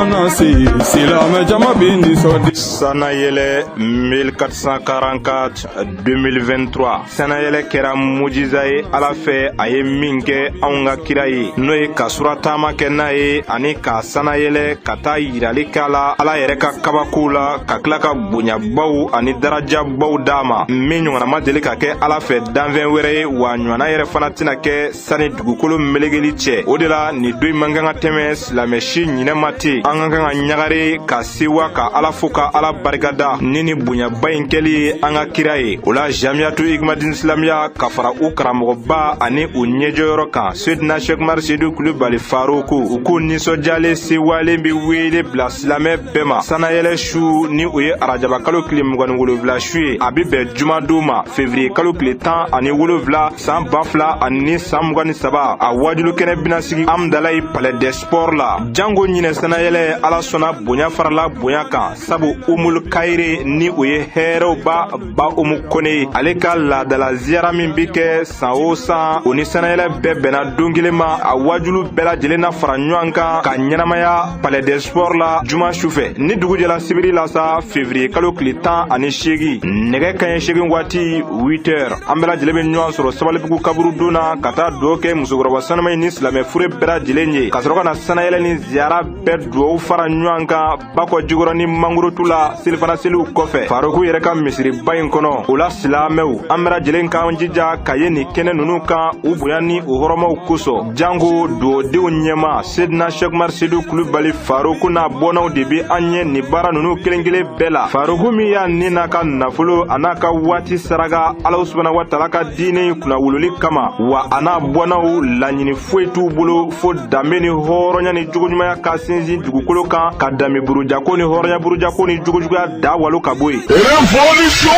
mana se, silamɛ jama bɛ nisɔndi. Sanayɛlɛ 1444 2023, sanayɛlɛ kɛra mujiza ye Ala fɛ, a ye min kɛ anw ka kira ye, n'o ye ka sura taama kɛ n'a ye ani ka sanayɛlɛ ka taa yirali k'a la Ala yɛrɛ ka kabakow la, ka tila ka bonyabaw ani darajabaw d'a ma, min ɲɔgɔnna ma deli ka kɛ Ala fɛ danfɛn wɛrɛ ye, wa ɲɔgɔnna yɛrɛ fana tɛna kɛ sani dugukolo melekeli cɛ. O de la, nin don in man kan ka tɛmɛ silamɛ si ɲinɛ ma ten. An ka kan ka ɲagare ka sewa, ka Ala fo, ka Ala barikada ni bonyaba in kɛli ye an ka kira ye. O la, Jamiyatu Igmadin Silamiya ka fara u karamɔgɔba ani u ɲɛjɔyɔrɔ kan, Sedina Sɛkumari Sedu Kulubali Faruku, u k'u nisɔndiyalen sewalen bɛ wele bila silamɛ bɛɛ ma. Sanayɛlɛ su ni o ye arajaba kalo tile 27 su ye, a bɛ bɛn jumadon ma, février kalo tile 17 san 2023, a wajulu kɛnɛ bɛna sigi Amdalayi Palais des Sports la. Jango ɲinɛ sanayɛlɛ, Ala sɔnna, bonya farala bonya kan, sabu Umul Kayire ni o ye hɛrɛw ba ba Umu Kone ye, ale ka laadala ziyara min bi kɛ san o san, o ni sanayɛlɛ bɛɛ bɛnna don kelen ma. A wajulu bɛɛ lajɛlen na fara ɲɔgɔn kan ka ɲɛnamaya Palais des Sports la juma su fɛ. Ni dugu jɛla sibiri la sa, février kalo tile 18, nɛgɛ kaɲɛ 8 waati, 8 heures, an bɛɛ lajɛlen bɛ ɲɔgɔn sɔrɔ Sabalibugu kaburudon na ka taa dugawu kɛ musokɔrɔba sanuma ni silamɛ fure bɛɛ lajɛlen ye, ka sɔrɔ ka na sanayɛlɛ ni ziyara bɛɛ dugawu fara ɲɔgɔn kan Bakɔ Jikɔrɔ ni mangorotu la selifana seliw kɔfɛ, Faruku yɛrɛ ka misiriba in kɔnɔ. O la, silamɛw, an bɛɛ lajɛlen k'an jija ka ye nin kɛnɛ ninnu kan u bonya ni u hɔrɔmaw kosɔn. Jango duwɔdenw ɲɛma Sedina Sɛkumari Sedu Kulubali Faruku n'a bɔnnaw de bɛ an ɲɛ nin baara ninnu kelen kelen bɛɛ la. Faruku min y'a ni n'a ka nafolo a n'a ka waati saraka Ala subahana wa taala ka diinɛ in kunnawololi kama, wa a n'a bɔnnaw laɲini foyi t'u bolo fo danbe ni hɔrɔnya ni jogoɲumanya ka sinsin dugukolo kan, ka danbe burujako ni hɔrɔnya burujako ni jogojuguya da walo ka bɔ yen. Révolution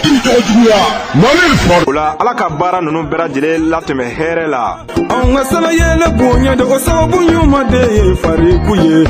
contre jogojuguya Mali fɔlɔ. O la, Ala ka baara ninnu bɛɛ lajɛlen latɛmɛ hɛrɛ la. Anw ka sanayɛlɛ bonya de, o sababu ɲuman de ye Fariku ye.